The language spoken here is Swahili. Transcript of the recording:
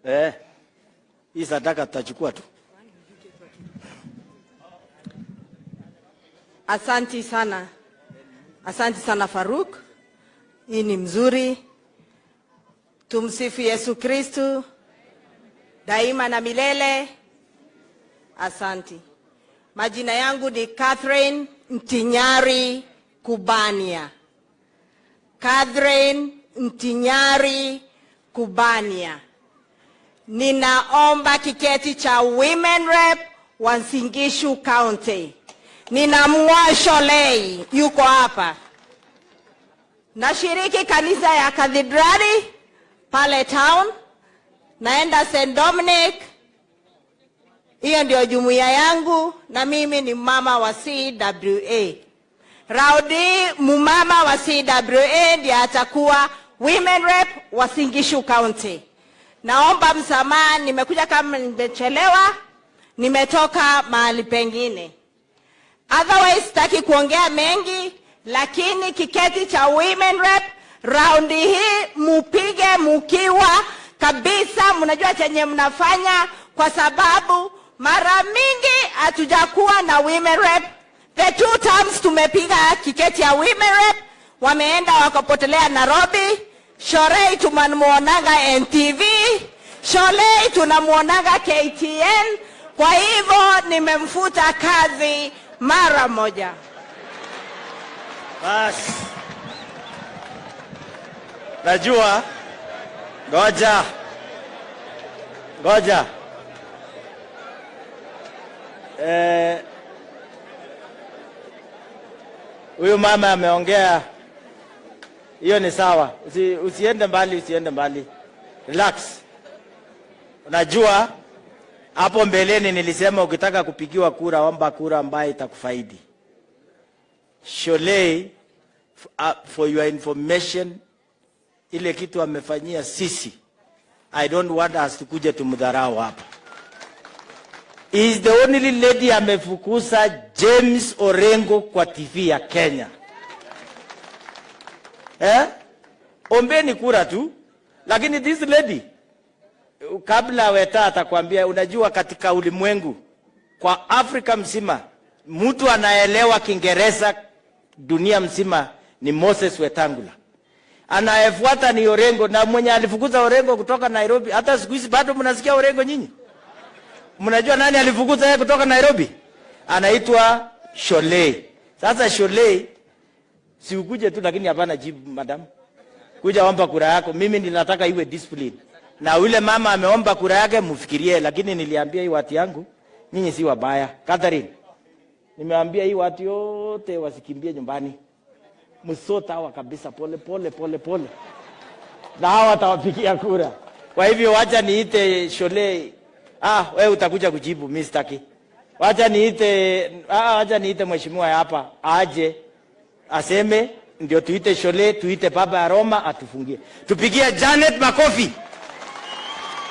Eh, hii sadaka tutachukua tu. Asanti sana, asanti sana Faruk, hii ni mzuri. Tumsifu Yesu Kristu daima na milele. Asanti. Majina yangu ni Catherine Ntinyari Kubania. Catherine Ntinyari Kubania. Ninaomba kiketi cha Women Rep wa Uasin Gishu County. Ninamng'oa Sholei, yuko hapa. Nashiriki kanisa ya Kathedrali pale town, naenda St. Dominic. Hiyo ndio jumuiya yangu, na mimi ni mama wa CWA. Raudi mumama wa CWA ndiye atakuwa Women Rep wa Uasin Gishu County. Naomba msamaha, nimekuja kama nimechelewa, nimetoka mahali pengine. Otherwise sitaki kuongea mengi, lakini kiketi cha Women Rep raundi hii mupige mukiwa kabisa, mnajua chenye mnafanya, kwa sababu mara mingi hatujakuwa na Women Rep. The two terms tumepiga kiketi ya Women Rep, wameenda wakapotelea Nairobi. Shorei tunamuonaga NTV, Sholei tunamuonaga KTN. Kwa hivyo nimemfuta kazi mara moja. Bas, najua, ngoja ngoja, huyu mama ameongea, hiyo ni sawa. Usiende mbali, usiende mbali, relax. Unajua hapo mbeleni nilisema ukitaka kupigiwa kura, omba kura ambayo itakufaidi. Sholei, for your information, ile kitu amefanyia sisi, I don't want us to kuja tumdharau hapa. Is the only lady amefukuza James Orengo kwa TV ya Kenya. Eh? Ombeni kura tu, lakini this lady kabla Weta atakwambia, unajua katika ulimwengu kwa Afrika mzima mtu anaelewa Kiingereza dunia mzima ni Moses Wetangula, anayefuata ni Orengo, na mwenye alifukuza Orengo kutoka Nairobi. Hata siku hizi bado mnasikia Orengo nyinyi? Mnajua nani alifukuza yeye kutoka Nairobi? Anaitwa Sholei. Sasa Sholei, si ukuje tu, lakini hapana jibu madam, kuja omba kura yako. Mimi ninataka iwe discipline, na yule mama ameomba kura yake, mfikirie. Lakini niliambia hii watu yangu, nyinyi si wabaya. Catherine, nimeambia hii watu yote wasikimbie nyumbani, msota hawa kabisa, pole pole pole pole, na hawa watawapigia kura. Kwa hivyo wacha niite Sholei. Ah, wewe utakuja kujibu, mimi sitaki. Wacha niite, wacha niite mheshimiwa hapa aje aseme, ndio tuite Shole, tuite baba ya Roma atufungie. Tupigie Janet makofi.